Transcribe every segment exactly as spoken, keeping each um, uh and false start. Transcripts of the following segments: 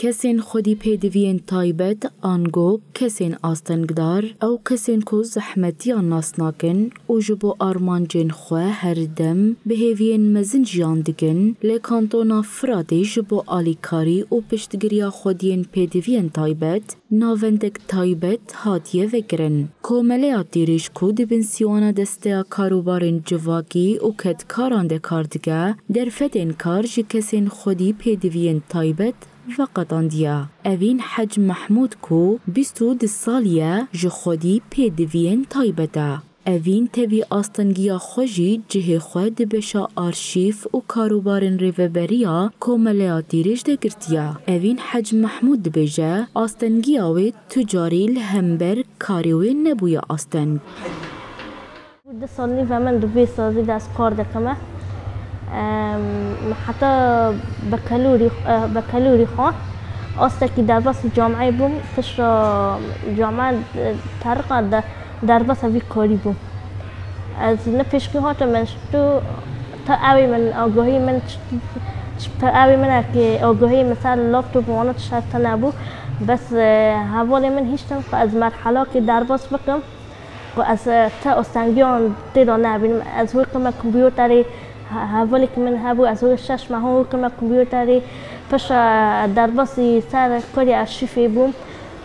Kesên xwedî pêdiviyên taybet, ango kesên astengdar, ew kesên ku zehmetiyan nas nakin û ji bo armancên xwe her dem bi hêviyên mezin jiyan dikin, li Kantona Firatê ji bo alîkarî û piştgiriya xwediyên pêdiviyên taybet, navendek taybet hatiye vekirin. Komeleya Tîrêj ku di bin sîwana Desteya Karûbarên Civakî û Kedkaran de kar dike, derfetên kar ji kesên xwedî pêdiviyên taybet veqetandiye. Evîn Hec Mehmûd ku bîst û du salî ye, ji xwedî pêdiviyên taybet e. Evîn tevî astengiya xwe jî cihê xwe di beşa arşîv û karûbarên rêveberiya Komeleya Tîrêj de girtiye. Evîn Hec Mehmûd dibêje, astengiya wê tu carî li hember karê wê nebûye asteng. Du sal nîv e min di vê sazî de ez kar dikime. Em, heta bekelûrî, eh, bekelûrî xwe astekî derbasî cameyê bûm, piştre came, eh, teriqa de derbasa vî karî bûm. Ez ne pêşkî hatim, min tu, ta ewê min agahî min, ta ewê min eke agahî min ser laptop û wana tişt tune bû. Bes, eh, hevalê min hiştin ku ez merhelakê derbas bikim. Ku ez, e, te astengiyan tê de nebînim. Ez wê qime kompûterê, he-, hevalêkî min hebû, ez wê şeş mehan wê qime kompûterê. Piştre derbasî ser karê arşîvê bûm.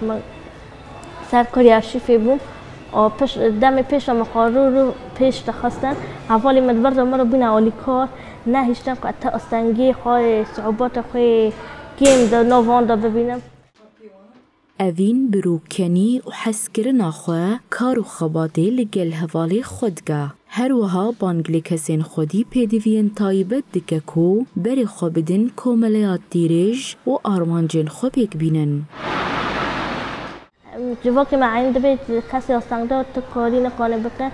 Min ser karê arşîvê bûm. Û piş-, demê pêş de min xwe rû rû pêş dixistin. Hevalê min li vir de min re bûne alîkar. Nehiştin ku ez te astengiyê xwe, siûbata xwe kêm di nav wan de bibînim. Evîn bi rûkenî û hezkirina xwe kar û xebatê li gel hevalê xwe dike. Her wiha bang li kesên xwedî pêdiviyên taybet dike ku berê xwe bidin komeleya Tîrêj û armancên xwe pêk bînin. Civakê me eynî dibê kesê astengdar tu karî nikane bike.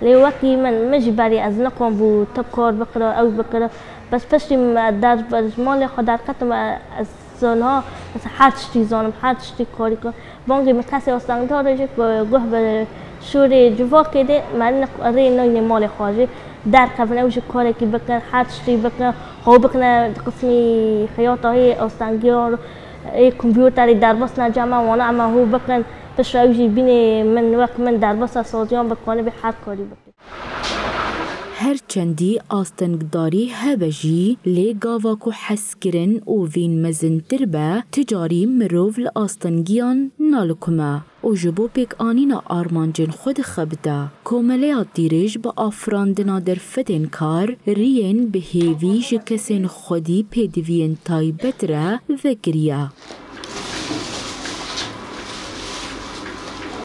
Lê wekî min, min jî berê ez nikanbû tu kar bikira, ew bikira. Bes piştî me der, ji malê xwe derketim, ez Zana, ez her tiştî zanim, her tiştî karî kim. Bangê min kesê astengdar e jî ku guh bi şûrê civakê de, me ne rê nayne malê xwe jî. Derkevin, ew jî karekî bikin, her tiştî bikin, xwe bikine di qismî xeyata hê astengiyar, ê kompûterê derbas nece me, wana em hû bikin, piştre ew jî bînê min wek min derbasa saziyan bikanibê her karî bikin. Her çendî astengdarî hebe jî, lê gava ku hezkirin û vîn mezintir be, tu carî mirov li astengiyan nalikime û ji bo pêkanîna armancên xwe dixebite. Komeleya Tîrêj bi afirandina derfetên kar, riyên bi hêvî ji kesên xwedî pêdiviyên taybet re vekiriye.